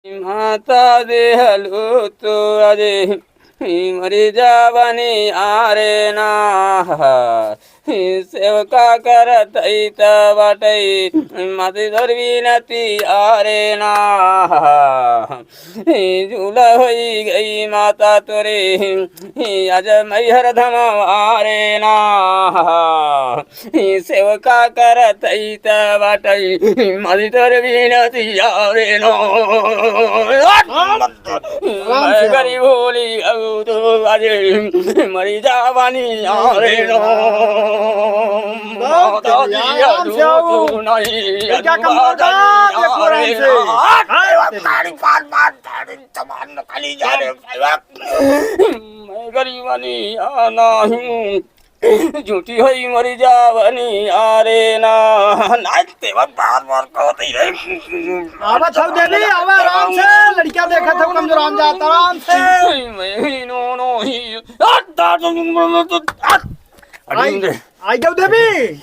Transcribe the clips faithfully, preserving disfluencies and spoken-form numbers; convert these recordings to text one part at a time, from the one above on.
माता देहलू तू अजे, मरी जावनी आरे ना। सेवका करत ही त बाटई, मत धर बिनती आरे ना। झूला होई गई माता तोरे, आज मैहर धमारे ना। सेवका करत ही त बाटई, मत धर बिनती आरे ना। मैं गरीब होली अब तो अजे, मरी जावनी आरे ना। बहुत बढ़िया, आराम से आओ। तू नहीं ये क्या कमजोर का? देखो आराम से। हाय, तारी पार मार, तारी तमान निकाली जा रे, सेवक। मैं गरीबनी आना हूँ, झूठी होई मरी जावनी आरे ना। नाच सेवक बार बार कहत ही रे। आवा छौ देवी, आवा आराम से, लड़किया देखत हौ कमजोर आम जात, आराम से। मैं ही नो नो ही। अरे आई, रे। आई जाओ देवी।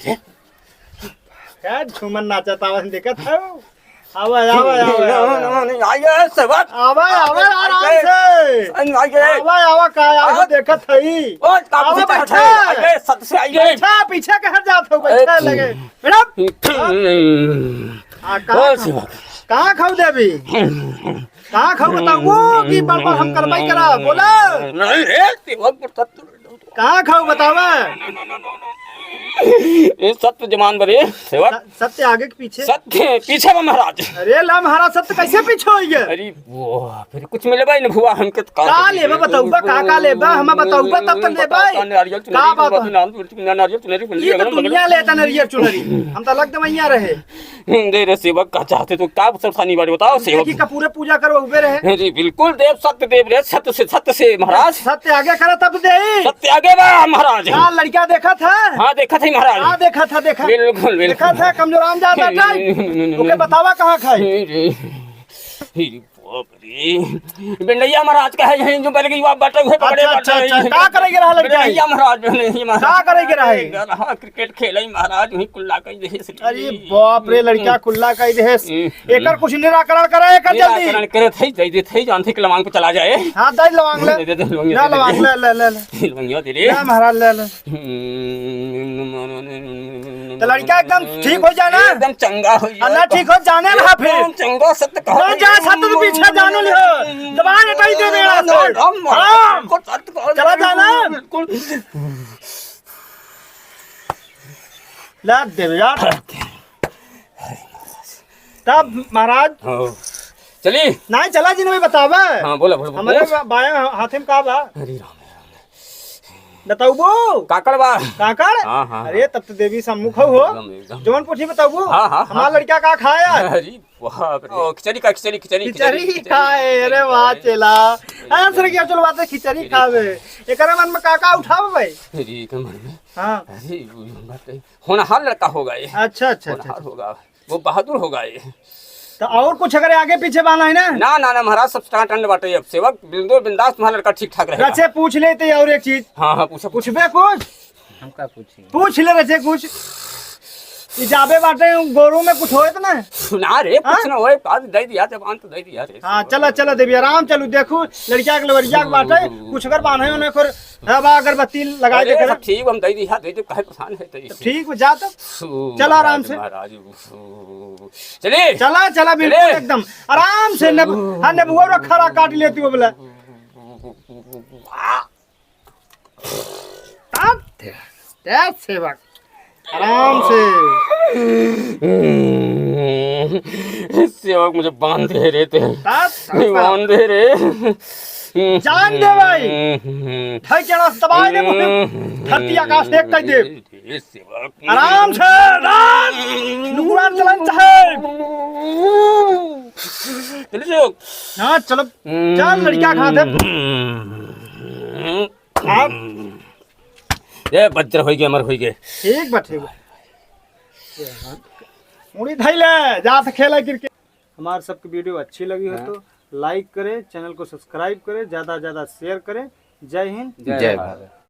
क्या झूमर नाचत आवा देखत हौ? आवा, आवा, आवा, आवा। नहीं, नहीं, आइए, सेवक। आवा, आवा, आराम से। नहीं, आइए। आवा, आवा, का, आवा, हाँ। देखत हई। ओ, का आवा, पूछता बैठा। है? आइए, सत से आइए। बैठा, पीछे कहाँ जात हो? बैठा ए, लगे। मैडम। आ, कहाँ ओ, खाओ? सेवक। कहाँ खाओ देवी? कहाँ खाओ बताओ कि बड़ बड़ हम करवाई करा, बोला। नहीं रे, सेवक, पर सत्य कहाँ खाऊ बतावा? ए सत्य जमान बरे, सेवक। स-, सत्य आगे के पीछे? सत्य पीछे बा महाराज। अरे ला महाराज, सत्य कैसे पीछे होइगे? अरे वो, फिर कुछ मिले भाई न भुआ हमके तो का का लेबा बताऊबा, का का लेबा? हमें बताऊबा तब तो लेबा। नारियल का चुनरी, बात है? नारियल चुनरी, ये तो अगल बगल। दुनिया लेता नारियल चुनरी, हम तो लग दवैया रहे। दे रे सेवक, का चाहते तू, का परेशानी बाड़ी बताओ सेवक। देखी का पूरे पूजा करवाउबे रहे। जी, बिल्कुल देव, सत्य देव रे, सत्य से, सत्य से महाराज। सत्य आगे करा तब दे। सत्य आगे बा महाराज। का लड़का देखत है? हाँ, देखत है महाराज। हाँ, देखत है, देखा। बिल्कुल, बिल्कुल। देखत है, कमजोर आम जाता है। नहीं, नहीं, नहीं, नहीं, ओके, नहीं। बतावा कहाँ खाई? नहीं, नहीं। अरे बाप रे। बेंडैया महाराज का है यहीं जो बैल गई, बाटे हुए पकड़े अच्छा, अच्छा, बाटे। अच्छा। का करे के रहा लड़का? बेंडैया महाराज, बेंडैया महाराज। का करे के रहा है? रहा क्रिकेट खेले महाराज, वहीं कुल्ला कई देहे से। अरे बाप रे, लड़का कुल्ला कई देहे से। हम्म। एकर कुछ निराकरण करे, एकर जल्दी। निराकरण करे थे, दे दे थे, जान थे कि लवांग पे चला जाए। हाँ, दे लवांग ले। दे दे, दे लवांग ले, ले, ले, ले। लवांग दे रे। ले महाराज, ले, ले। हम्म। तो लड़का एकदम ठीक हो जाना। एकदम चंगा हो जाए। अल्लाह ठीक हो जाने रहा फिर। एकदम चंगा सत्य कहा। ना जा सत्य तो पीछे जानो लिहो। दबाए नहीं पाई दे मेरा सर। हम हाँ। को सत्य कहा। चला जाना। बिल्कुल। ला दे यार। तब महाराज। हाँ। चली। नहीं चला जी, नहीं बतावा। हाँ, बोला, बोला, बोला। हमारे बा-, बाएं हा-, हाथे में का बा? अरे राम, राम। बताउबो? काकड़ बा। काकड़? हाँ, हाँ, अरे, हाँ। तब तो देवी सम्मुख हो। एकदम, एकदम। जवन पूछी बताउबो? हाँ, हाँ, हमार हाँ। लड़का का खाया? अरे, बाप रे। ओ, खिचड़ी का, खिचड़ी, खिचड़ी, खिचड़ी खिचड़ी खाए, खिचड़ी अरे वाह, खाए। चेला। हाँ, सर, क्या चलो बात है, खिचड़ी खिचड़ी खावे। खाए। एकरा मन में का का उठावे भाई? अरे, के मन में? हाँ। अरे, वो बात है। होनहार लड़का होगा ये। अच्छा, अच्छा, अच्छा, होनहार अच्छा। होगा। वो बहादुर होगा ये। तो और कुछ अगर आगे पीछे बाना है ना? ना, ना, ना, महाराज, सब टनाटन बाटे। अब सेवक बिंदु बिंदास तुम्हारा लड़का ठीक ठाक रहेगा। रचे पूछ लेते और एक चीज। हाँ, हाँ, पूछो, पूछो। पूछबे कुछ? हम का पूछी? पूछ ले रचे कुछ। ई जाबे बाटे गोरू में कुछ होए तो ना? ना रे, कुछ हाँ? ना होए, बात दे दिया, जबान तो दे दिया रे। हाँ, चला, चला देवी, आराम चलू, देखू, लड़किया के लवरिया के बाटे, कुछ अगर बान्हे होने कर, हवा अगरबत्ती लगाए अरे, दे करे। सब ठीक, हम दे दिया, दे दे, काहे परेशान है, दे तो दे। ठीक, जा तब। सु-, चला आराम महाराज, से। महाराज, सु-, चले। चला, चला, बिल्कुल चले। एकदम आराम से, नेब-, हाँ, नेबुआ रखा रहा, काट लेती हो बोला। तब दे, दे सेवक, आराम से। सेवक मुझे बांध दे रे ते। तब, तब, तब। बांध दे रे। जान दे भाई। ढाई चढ़ा दबाए दे मुझे। धरती आकाश एक कर दे। ए सेवक। आराम से, आराम। नुकुरान चलन चाहे। चलिए सेवक। हाँ, चलो। चल, लड़का खा दे। आप। ये बज्र होइगे, अमर होइगे। ठीक बा, ठीक बा। मुड़ी धइले, जा से खेले क्रिकेट। हमार सबके वीडियो अच्छी लगी हो हाँ। तो like करें, चैनल को subscribe करें, ज्यादा से ज्यादा share करें। जय हिंद, जय जय भारत। भारत।